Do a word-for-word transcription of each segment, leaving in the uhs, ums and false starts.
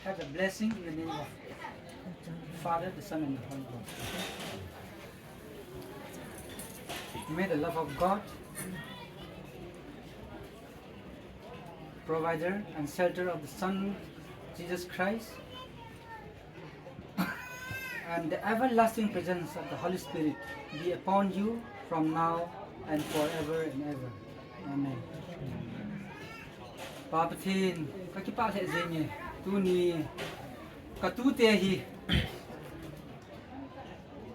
Have a blessing in the name of Father, the Son, and the Holy Ghost. May the love of God, provider and shelter of the Son, Jesus Christ, and the everlasting presence of the Holy Spirit be upon you from now and forever and ever. Amen. Pa Pathen, kakipah lheh jenge, tuni katute hi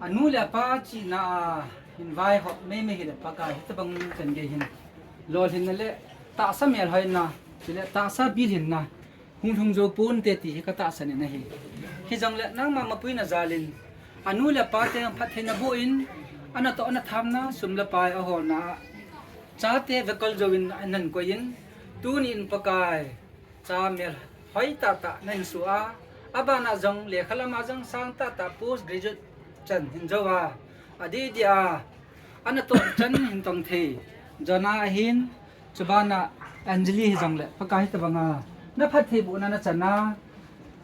anu le apa chihna a hin vaihop meimei hile Pakai, hitabang chan gei hin lolhinna le tahsa melhoina, chule tahsa bilhinna hung lhung jou ponte ti hi katahsan in ahi. Hijongle nangma mapuina jalin anu le apa te phattheina boh in, anatoh anathamna, sum le pai aholna a chate vekol jouvin ahin koi in, tuni in Pakai, cha melhoi tahtah nahin soh a, abana jong lekha lama jong sang tahtah post graduate chan hin jou a, adeh deh a anatoh chan hin tong thei Jonah ahin, chubana Anjali hijongle Pakai, hitabanga naphattheibohna nachan a,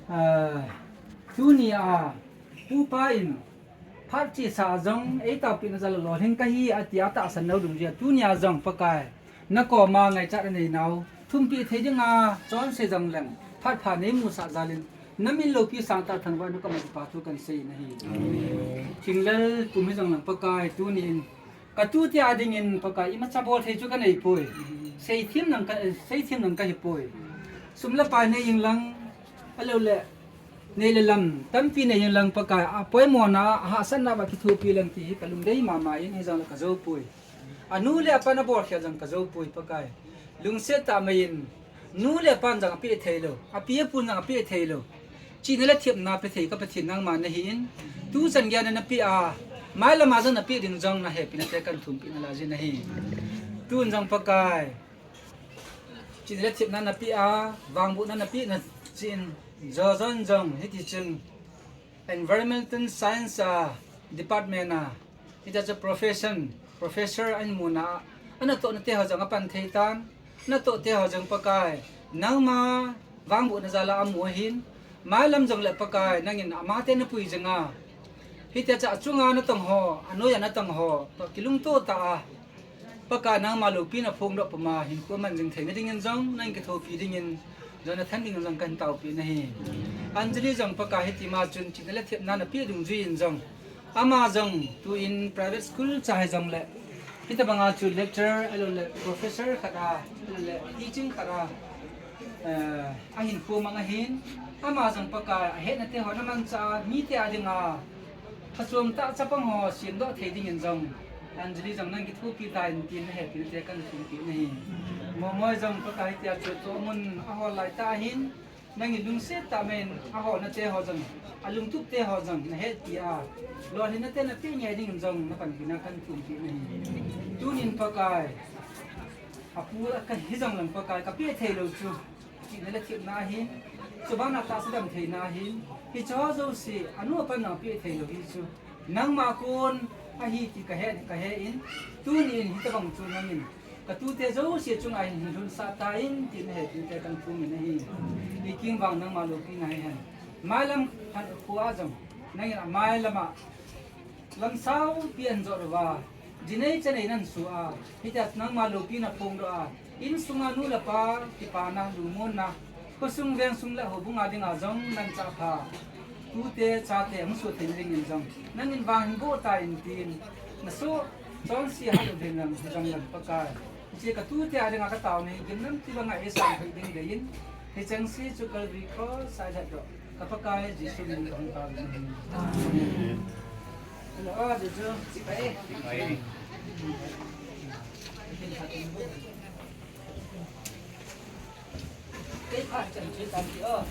ah, tuni a pupa in phat chesa jong eitaopehna jal a lolhing kahi ati a tahsan lou dungjuia, tunia jong Pakai, nakoma ngaichat anei nau thumpeh thei dinga chonse jongleng phat pha neimusah jalin, namin loupi sangtah thangvah in nakoma kipa thu kahin sei in ahi. Thinglel pum hijongleng Pakai, tuni in katute a dingin Pakai, imacha bol thei chu kaneipoi. Seithem jong ka, seithem jong kahipoi. Sum le pai nei jeng lang, ahiloule nei le lam tampi nei jeng lang Pakai, apoimona, ahahsatna uva kithopi leng ti hi kalungdei mama in, hijongle kajoupoi. Anu le apan abolkhel jong kajoupoi Pakai. Lungset tah mai in, nu le apan jong apeh theilou, api apun jong apeh theilou, chihna le thepna pe thei ka Pathen nangma nahin, tuchan geiya napeh a, mailama jong napeh ding jong nahepina te kahin thumpeh nalaiyin ahi. Tun jong Pakai, chihna le thepna napeh a, vangbohna napeh na chin, Jojon jong hitichun Environmental Science a department a, hitia chu profession, professor ahin muna a, anatohna teho jong apan thei tan, natoh teho jong Pakai, nangma vangbohna jal a amu ahin, mailam jongle Pakai, nangin amate napui jinga, hitia chu achunga natong ho, anoiya natong ho toh kilungto tah a Pakai, nangma loupi naphongdoh puma hinkho aman jing theina dingin jong nangin kithopi dingin, jong nathan dingin jong kahin taopeh nahi. Anjali jong Pakai, hitima chun chihna le thepna napeh dungjuiyin jong, ama jong tuin private school cha hijongle, hitabanga chu lecturer, ahiloule professor khat a, ahiloule teaching khat a, eh, ahinkho mang ahin, ama jong Pakai, ahetna teho namanchah a, mite a dinga phachom tah chapang ho semdoh thei dingin jong, Anjali jong nangin kithopi tan tin nahepina te kahin thumpeh nahi. Momoi jong Pakai, hitia chu tohmun ahol laitah ahin, nangin lungset tah mai in aholna teho jong, alungtup teho jong nahetpi a, lolhinna te napeh ngai dingin jong napanpina kahin thumpeh nahi. Tunin Pakai, apu kahi jongleng Pakai, kapeh theilou chu chihna le thepna ahin, chubana tahsa damtheina ahin, hicheho jouse anu apan napeh theilou hi chu nangma kon ahi ti kahe, kahe in, tunin hitabang chu nangin katute jouse chunga hin lhunsah tan tin nahepina te kahin thumin ahi. Ikeng vang nangma loupina hihen, mailam khankho a jong nangin amailama lamsaupi ahin jot uva, jinei chanei nahin soh a, hitia nangma loupi naphongdoh a, insunga nu le pa kipana, lungmonna, khosung vengsung le houbunga dinga jong nahin chahpha, tute chate hung soh theina dingin jong nangin vang hin boh tan tin, nasoh chonse hat uvin lang, hijongleng Pakai, hiche katute a dinga kataona hi gimnampi banga eisang thei ding deiyin, hichengse chu Calvary Cross a ilhatdoh ka Pakai Jesu min in kahung taovin ahi. Amen. Hello, ah, Jesu. Kei phat chan chu tan ti, oh.